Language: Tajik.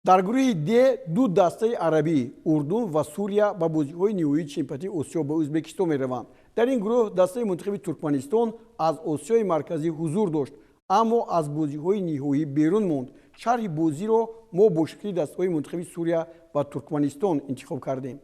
Дар гурӯҳи Д ду дастаи арабӣ, Урдун ва Сурия, ба бозиҳои ниҳоии чемпионати Осиё ба Ӯзбекистон мераванд. Дар ин гурӯҳ дастаи мунтахаби Туркманистон аз Осиёи Марказӣ ҳузур дошт, аммо аз бозиҳои ниҳоӣ берун монд. Шарҳи бозиро мо бо ширкати дастаҳои мунтахаби Сурия ва Туркманистон интихоб кардем.